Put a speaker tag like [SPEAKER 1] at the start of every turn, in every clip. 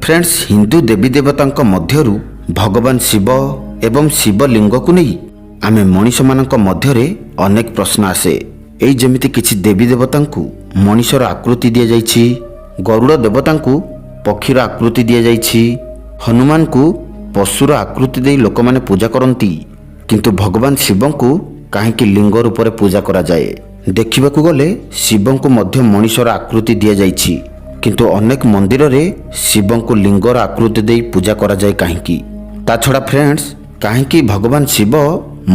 [SPEAKER 1] Friends, Hindu ଦେବୀ ଦେବତାଙ୍କ ମଧ୍ୟରୁ ଭଗବାନ ଶିବ ଏବଂ ଶିବଲିଙ୍ଗକୁ ନେଇ ଆମେ ମଣିଷମାନଙ୍କ ମଧ୍ୟରେ ଅନେକ ପ୍ରଶ୍ନ ଆସେ। ଏଇ ଯେମିତି କିଛି ଦେବୀ ଦେବତାଙ୍କୁ ମଣିଷର ଆକୃତି ଦିଆଯାଇଛି, ଗରୁଡ଼ ଦେବତାଙ୍କୁ ପକ୍ଷୀର ଆକୃତି ଦିଆଯାଇଛି, ହନୁମାନଙ୍କୁ ପଶୁର ଆକୃତି ଦେଇ ଲୋକମାନେ ପୂଜା କରନ୍ତି, କିନ୍ତୁ ଭଗବାନ ଶିବଙ୍କୁ କାହିଁକି ଲିଙ୍ଗ ରୂପରେ ପୂଜା କରାଯାଏ? ଦେଖିବାକୁ ଗଲେ ଶିବଙ୍କୁ ମଧ୍ୟ ମଣିଷର ଆକୃତି ଦିଆଯାଇଛି, କିନ୍ତୁ ଅନେକ ମନ୍ଦିରରେ ଶିବଙ୍କୁ ଲିଙ୍ଗର ଆକୃତି ଦେଇ ପୂଜା କରାଯାଏ କାହିଁକି? ତା ଛଡ଼ା ଫ୍ରେଣ୍ଡସ୍, କାହିଁକି ଭଗବାନ ଶିବ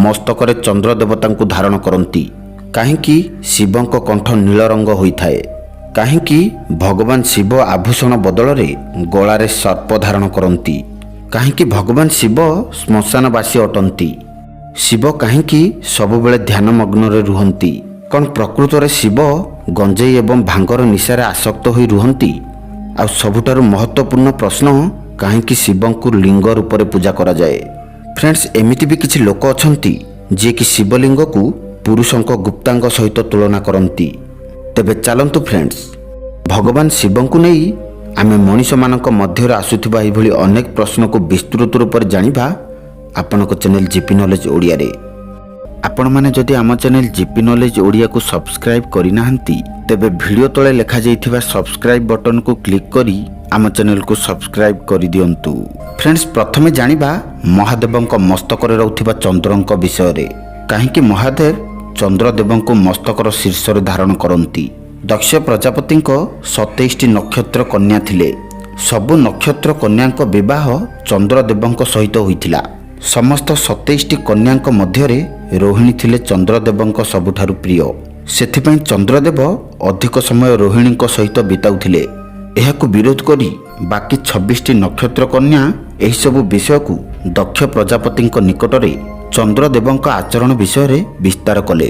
[SPEAKER 1] ମସ୍ତକରେ ଚନ୍ଦ୍ର ଦେବତାଙ୍କୁ ଧାରଣ କରନ୍ତି? କାହିଁକି ଶିବଙ୍କ କଣ୍ଠ ନୀଳ ରଙ୍ଗ ହୋଇଥାଏ? କାହିଁକି ଭଗବାନ ଶିବ ଆଭୂଷଣ ବଦଳରେ ଗଳାରେ ସର୍ପ ଧାରଣ କରନ୍ତି? କାହିଁକି ଭଗବାନ ଶିବ ଶ୍ମଶାନବାସୀ ଅଟନ୍ତି? ଶିବ କାହିଁକି ସବୁବେଳେ ଧ୍ୟାନମଗ୍ନରେ ରୁହନ୍ତି? କ'ଣ ପ୍ରକୃତରେ ଶିବ ଗଞ୍ଜେଇ ଏବଂ ଭାଙ୍ଗର ନିଶାରେ ଆସକ୍ତ ହୋଇ ରୁହନ୍ତି? ଆଉ ସବୁଠାରୁ ମହତ୍ତ୍ୱପୂର୍ଣ୍ଣ ପ୍ରଶ୍ନ, କାହିଁକି ଶିବଙ୍କୁ ଲିଙ୍ଗ ରୂପରେ ପୂଜା କରାଯାଏ? ଫ୍ରେଣ୍ଡସ୍, ଏମିତି ବି କିଛି ଲୋକ ଅଛନ୍ତି ଯିଏକି ଶିବଲିଙ୍ଗକୁ ପୁରୁଷଙ୍କ ଗୁପ୍ତାଙ୍ଗ ସହିତ ତୁଳନା କରନ୍ତି। ତେବେ ଚାଲନ୍ତୁ ଫ୍ରେଣ୍ଡସ୍, ଭଗବାନ ଶିବଙ୍କୁ ନେଇ ଆମେ ମଣିଷମାନଙ୍କ ମଧ୍ୟରେ ଆସୁଥିବା ଏହିଭଳି ଅନେକ ପ୍ରଶ୍ନକୁ ବିସ୍ତୃତ ରୂପରେ ଜାଣିବା ଆପଣଙ୍କ ଚ୍ୟାନେଲ ଜିପି ନଲେଜ ଓଡ଼ିଆରେ। ଆପଣମାନେ ଯଦି ଆମ ଚ୍ୟାନେଲ ଜିପି ନଲେଜ ଓଡ଼ିଆକୁ ସବସ୍କ୍ରାଇବ୍ କରିନାହାନ୍ତି, ତେବେ ଭିଡ଼ିଓ ତଳେ ଲେଖାଯାଇଥିବା ସବସ୍କ୍ରାଇବ୍ ବଟନକୁ କ୍ଲିକ୍ କରି ଆମ ଚ୍ୟାନେଲକୁ ସବସ୍କ୍ରାଇବ୍ କରିଦିଅନ୍ତୁ। ଫ୍ରେଣ୍ଡସ୍, ପ୍ରଥମେ ଜାଣିବା ମହାଦେବଙ୍କ ମସ୍ତକରେ ରହୁଥିବା ଚନ୍ଦ୍ରଙ୍କ ବିଷୟରେ। କାହିଁକି ମହାଦେବ ଚନ୍ଦ୍ରଦେବଙ୍କୁ ମସ୍ତକର ଶୀର୍ଷରେ ଧାରଣ କରନ୍ତି? ଦକ୍ଷ ପ୍ରଜାପତିଙ୍କ 27ଟି ନକ୍ଷତ୍ର କନ୍ୟା ଥିଲେ। ସବୁ ନକ୍ଷତ୍ର କନ୍ୟାଙ୍କ ବିବାହ ଚନ୍ଦ୍ରଦେବଙ୍କ ସହିତ ହୋଇଥିଲା। ସମସ୍ତ 27ଟି କନ୍ୟାଙ୍କ ମଧ୍ୟରେ ରୋହିଣୀ ଥିଲେ ଚନ୍ଦ୍ରଦେବଙ୍କ ସବୁଠାରୁ ପ୍ରିୟ। ସେଥିପାଇଁ ଚନ୍ଦ୍ରଦେବ ଅଧିକ ସମୟ ରୋହିଣୀଙ୍କ ସହିତ ବିତାଉଥିଲେ। ଏହାକୁ ବିରୋଧ କରି ବାକି 26ଟି ନକ୍ଷତ୍ର କନ୍ୟା ଏହିସବୁ ବିଷୟକୁ ଦକ୍ଷ ପ୍ରଜାପତିଙ୍କ ନିକଟରେ ଚନ୍ଦ୍ରଦେବଙ୍କ ଆଚରଣ ବିଷୟରେ ବିସ୍ତାର କଲେ।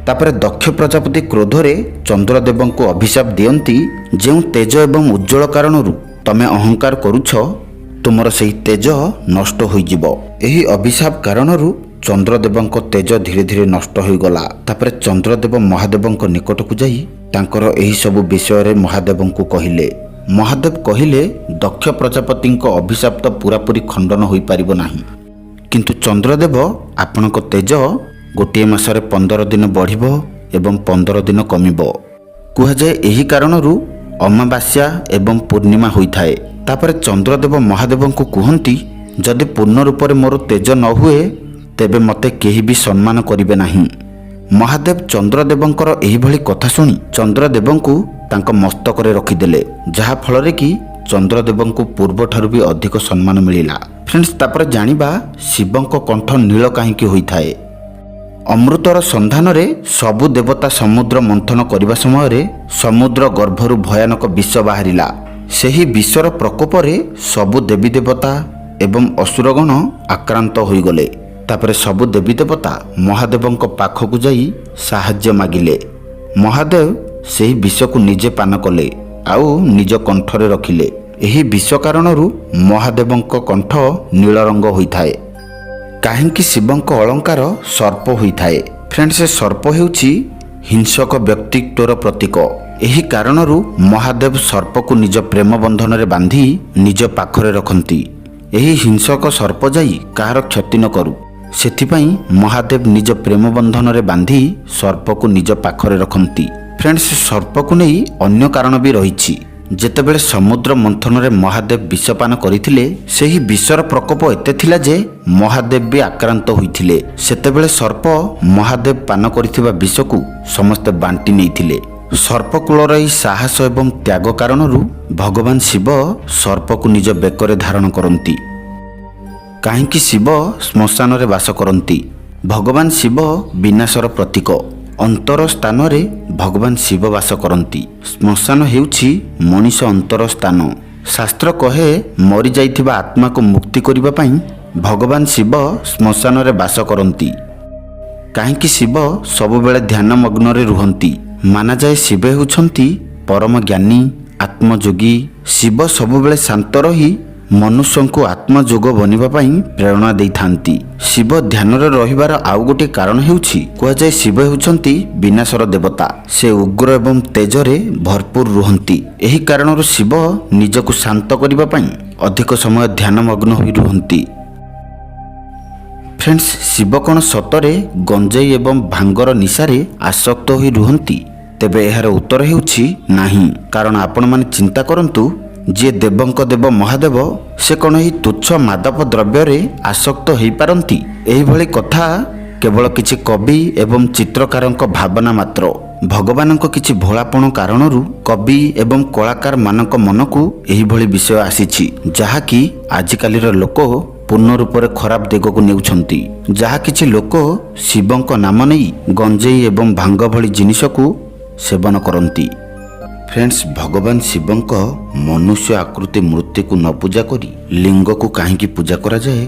[SPEAKER 1] ତାପରେ ଦକ୍ଷ ପ୍ରଜାପତି କ୍ରୋଧରେ ଚନ୍ଦ୍ରଦେବଙ୍କୁ ଅଭିଶାପ ଦିଅନ୍ତି, ଯେଉଁ ତେଜ ଏବଂ ଉଜ୍ଜ୍ୱଳ କାରଣରୁ ତମେ ଅହଙ୍କାର କରୁଛ, ତୁମର ସେହି ତେଜ ନଷ୍ଟ ହୋଇଯିବ। ଏହି ଅଭିଶାପ କାରଣରୁ ଚନ୍ଦ୍ରଦେବଙ୍କ ତେଜ ଧୀରେ ଧୀରେ ନଷ୍ଟ ହୋଇଗଲା। ତାପରେ ଚନ୍ଦ୍ରଦେବ ମହାଦେବଙ୍କ ନିକଟକୁ ଯାଇ ତାଙ୍କର ଏହି ସବୁ ବିଷୟରେ ମହାଦେବଙ୍କୁ କହିଲେ। ମହାଦେବ କହିଲେ, ଦକ୍ଷ ପ୍ରଜାପତିଙ୍କ ଅଭିଶାପ ତ ପୂରାପୂରି ଖଣ୍ଡନ ହୋଇପାରିବ ନାହିଁ, କିନ୍ତୁ ଚନ୍ଦ୍ରଦେବ, ଆପଣଙ୍କ ତେଜ ଗୋଟିଏ ମାସରେ 15 ଦିନ ବଢ଼ିବ ଏବଂ 15 ଦିନ କମିବ। କୁହାଯାଏ, ଏହି କାରଣରୁ ଅମାବାସ୍ୟା ଏବଂ ପୂର୍ଣ୍ଣିମା ହୋଇଥାଏ। ତାପରେ ଚନ୍ଦ୍ରଦେବ ମହାଦେବଙ୍କୁ କୁହନ୍ତି, ଯଦି ପୂର୍ଣ୍ଣ ରୂପରେ ମୋର ତେଜ ନ ହୁଏ, ତେବେ ମୋତେ କେହି ବି ସମ୍ମାନ କରିବେ ନାହିଁ। ମହାଦେବ ଚନ୍ଦ୍ରଦେବଙ୍କର ଏହିଭଳି କଥା ଶୁଣି ଚନ୍ଦ୍ରଦେବଙ୍କୁ ତାଙ୍କ ମସ୍ତକରେ ରଖିଦେଲେ, ଯାହାଫଳରେ କି ଚନ୍ଦ୍ରଦେବଙ୍କୁ ପୂର୍ବଠାରୁ ବି ଅଧିକ ସମ୍ମାନ ମିଳିଲା। ଫ୍ରେଣ୍ଡସ୍, ତାପରେ ଜାଣିବା ଶିବଙ୍କ କଣ୍ଠ ନୀଳ କାହିଁକି ହୋଇଥାଏ। ଅମୃତର ସନ୍ଧାନରେ ସବୁ ଦେବତା ସମୁଦ୍ର ମନ୍ଥନ କରିବା ସମୟରେ ସମୁଦ୍ର ଗର୍ଭରୁ ଭୟାନକ ବିଷ ବାହାରିଲା। ସେହି ବିଷର ପ୍ରକୋପରେ ସବୁ ଦେବୀ ଦେବତା ଏବଂ ଅସୁରଗଣ ଆକ୍ରାନ୍ତ ହୋଇଗଲେ। ତାପରେ ସବୁ ଦେବୀ ଦେବତା ମହାଦେବଙ୍କ ପାଖକୁ ଯାଇ ସାହାଯ୍ୟ ମାଗିଲେ। ମହାଦେବ ସେହି ବିଷକୁ ନିଜେ ପାନ କଲେ ଆଉ ନିଜ କଣ୍ଠରେ ରଖିଲେ। ଏହି ବିଷ କାରଣରୁ ମହାଦେବଙ୍କ କଣ୍ଠ ନୀଳ ରଙ୍ଗ ହୋଇଥାଏ। କାହିଁକି ଶିବଙ୍କ ଅଳଙ୍କାର ସର୍ପ ହୋଇଥାଏ? ଫ୍ରେଣ୍ଡ, ସେ ସର୍ପ ହେଉଛି ହିଂସକ ବ୍ୟକ୍ତିତ୍ୱର ପ୍ରତୀକ। ଏହି କାରଣରୁ ମହାଦେବ ସର୍ପକୁ ନିଜ ପ୍ରେମ ବନ୍ଧନରେ ବାନ୍ଧି ନିଜ ପାଖରେ ରଖନ୍ତି। ଏହି ହିଂସକ ସର୍ପ ଯାଇ କାହାର କ୍ଷତି ନ କରୁ, ସେଥିପାଇଁ ମହାଦେବ ନିଜ ପ୍ରେମ ବନ୍ଧନରେ ବାନ୍ଧି ସର୍ପକୁ ନିଜ ପାଖରେ ରଖନ୍ତି। ଫ୍ରେଣ୍ଡସ୍, ସର୍ପକୁ ନେଇ ଅନ୍ୟ କାରଣ ବି ରହିଛି। ଯେତେବେଳେ ସମୁଦ୍ର ମନ୍ଥନରେ ମହାଦେବ ବିଷପାନ କରିଥିଲେ, ସେହି ବିଷର ପ୍ରକୋପ ଏତେ ଥିଲା ଯେ ମହାଦେବ ବି ଆକ୍ରାନ୍ତ ହୋଇଥିଲେ। ସେତେବେଳେ ସର୍ପ ମହାଦେବ ପାନ କରିଥିବା ବିଷକୁ ସମସ୍ତେ ବାଣ୍ଟି ନେଇଥିଲେ। ସର୍ପକୂଳର ଏହି ସାହସ ଏବଂ ତ୍ୟାଗ କାରଣରୁ ଭଗବାନ ଶିବ ସର୍ପକୁ ନିଜ ବେକରେ ଧାରଣ କରନ୍ତି। କାହିଁକି ଶିବ ଶ୍ମଶାନରେ ବାସ କରନ୍ତି? ଭଗବାନ ଶିବ ବିନାଶର ପ୍ରତୀକ। ଅନ୍ତର ସ୍ଥାନରେ ଭଗବାନ ଶିବ ବାସ କରନ୍ତି। ଶ୍ମଶାନ ହେଉଛି ମଣିଷ ଅନ୍ତର ସ୍ଥାନ। ଶାସ୍ତ୍ର କହେ, ମରିଯାଇଥିବା ଆତ୍ମାକୁ ମୁକ୍ତି କରିବା ପାଇଁ ଭଗବାନ ଶିବ ଶ୍ମଶାନରେ ବାସ କରନ୍ତି। କାହିଁକି ଶିବ ସବୁବେଳେ ଧ୍ୟାନମଗ୍ନରେ ରୁହନ୍ତି? ମାନାଯାଏ, ଶିବ ହେଉଛନ୍ତି ପରମ ଜ୍ଞାନୀ, ଆତ୍ମଯୋଗୀ। ଶିବ ସବୁବେଳେ ଶାନ୍ତ ରହି ମନୁଷ୍ୟଙ୍କୁ ଆତ୍ମଯୋଗ ବନିବା ପାଇଁ ପ୍ରେରଣା ଦେଇଥାନ୍ତି। ଶିବ ଧ୍ୟାନରେ ରହିବାର ଆଉ ଗୋଟିଏ କାରଣ ହେଉଛି, କୁହାଯାଏ ଶିବ ହେଉଛନ୍ତି ବିନାଶର ଦେବତା। ସେ ଉଗ୍ର ଏବଂ ତେଜରେ ଭରପୁର ରୁହନ୍ତି। ଏହି କାରଣରୁ ଶିବ ନିଜକୁ ଶାନ୍ତ କରିବା ପାଇଁ ଅଧିକ ସମୟ ଧ୍ୟାନମଗ୍ନ ହୋଇ ରୁହନ୍ତି। ଫ୍ରେଣ୍ଡସ୍, ଶିବ କ'ଣ ସତରେ ଗଞ୍ଜେଇ ଏବଂ ଭାଙ୍ଗର ନିଶାରେ ଆସକ୍ତ ହୋଇ ରୁହନ୍ତି? ତେବେ ଏହାର ଉତ୍ତର ହେଉଛି ନାହିଁ। କାରଣ ଆପଣମାନେ ଚିନ୍ତା କରନ୍ତୁ, ଯିଏ ଦେବଙ୍କ ଦେବ ମହାଦେବ, ସେ କ'ଣ ଏହି ତୁଚ୍ଛ ମାଦକ ଦ୍ରବ୍ୟରେ ଆସକ୍ତ ହୋଇପାରନ୍ତି? ଏହିଭଳି କଥା କେବଳ କିଛି କବି ଏବଂ ଚିତ୍ରକାରଙ୍କ ଭାବନା ମାତ୍ର। ଭଗବାନଙ୍କ କିଛି ଭୋଳାପଣ କାରଣରୁ କବି ଏବଂ କଳାକାରମାନଙ୍କ ମନକୁ ଏହିଭଳି ବିଷୟ ଆସିଛି, ଯାହାକି ଆଜିକାଲିର ଲୋକ ପୂର୍ଣ୍ଣ ରୂପରେ ଖରାପ ଦିଗକୁ ନେଉଛନ୍ତି। ଯାହା କିଛି ଲୋକ ଶିବଙ୍କ ନାମ ନେଇ ଗଞ୍ଜେଇ ଏବଂ ଭାଙ୍ଗ ଭଳି ଜିନିଷକୁ ସେବନ କରନ୍ତି। ଫ୍ରେଣ୍ଡସ୍, ଭଗବାନ ଶିବଙ୍କ ମନୁଷ୍ୟ ଆକୃତି ମୂର୍ତ୍ତିକୁ ନ ପୂଜା କରି ଲିଙ୍ଗକୁ କାହିଁକି ପୂଜା କରାଯାଏ,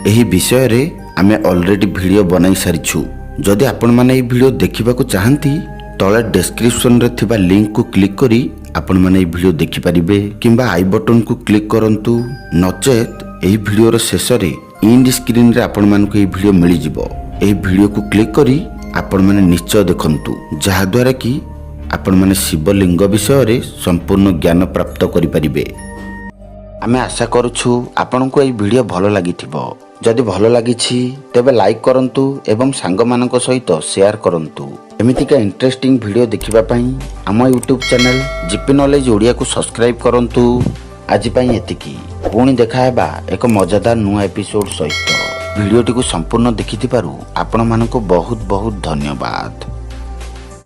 [SPEAKER 1] ଏହି ବିଷୟରେ ଆମେ ଅଲରେଡ଼ି ଭିଡ଼ିଓ ବନାଇ ସାରିଛୁ। ଯଦି ଆପଣମାନେ ଏହି ଭିଡ଼ିଓ ଦେଖିବାକୁ ଚାହାନ୍ତି, ତଳେ ଡେସ୍କ୍ରିପସନରେ ଥିବା ଲିଙ୍କକୁ କ୍ଲିକ୍ କରି ଆପଣମାନେ ଏହି ଭିଡ଼ିଓ ଦେଖିପାରିବେ କିମ୍ବା I ବଟନକୁ କ୍ଲିକ୍ କରନ୍ତୁ। ନଚେତ୍ ଏହି ଭିଡ଼ିଓର ଶେଷରେ ଇଣ୍ଡ ସ୍କ୍ରିନରେ ଆପଣମାନଙ୍କୁ ଏହି ଭିଡ଼ିଓ ମିଳିଯିବ। ଏହି ଭିଡ଼ିଓକୁ କ୍ଲିକ୍ କରି ଆପଣମାନେ ନିଶ୍ଚୟ ଦେଖନ୍ତୁ, ଯାହାଦ୍ୱାରା କି ଆପଣମାନେ ଶିବଲିଙ୍ଗ ବିଷୟରେ ସମ୍ପୂର୍ଣ୍ଣ ଜ୍ଞାନ ପ୍ରାପ୍ତ କରିପାରିବେ। ଆମେ ଆଶା କରୁଛୁ ଆପଣଙ୍କୁ ଏହି ଭିଡ଼ିଓ ଭଲ ଲାଗିଥିବ। ଯଦି ଭଲ ଲାଗିଛି, ତେବେ ଲାଇକ୍ କରନ୍ତୁ ଏବଂ ସାଙ୍ଗମାନଙ୍କ ସହିତ ସେୟାର କରନ୍ତୁ। ଏମିତିକା ଇଣ୍ଟରେଷ୍ଟିଂ ଭିଡ଼ିଓ ଦେଖିବା ପାଇଁ ଆମ ୟୁଟ୍ୟୁବ୍ ଚ୍ୟାନେଲ୍ ଜିପି ନଲେଜ ଓଡ଼ିଆକୁ ସବସ୍କ୍ରାଇବ୍ କରନ୍ତୁ। ଆଜି ପାଇଁ ଏତିକି। ପୁଣି ଦେଖାହେବା ଏକ ମଜାଦାର ନୂଆ ଏପିସୋଡ୍ ସହିତ। ଭିଡ଼ିଓଟିକୁ ସମ୍ପୂର୍ଣ୍ଣ ଦେଖିଥିବାରୁ ଆପଣମାନଙ୍କୁ ବହୁତ ବହୁତ ଧନ୍ୟବାଦ।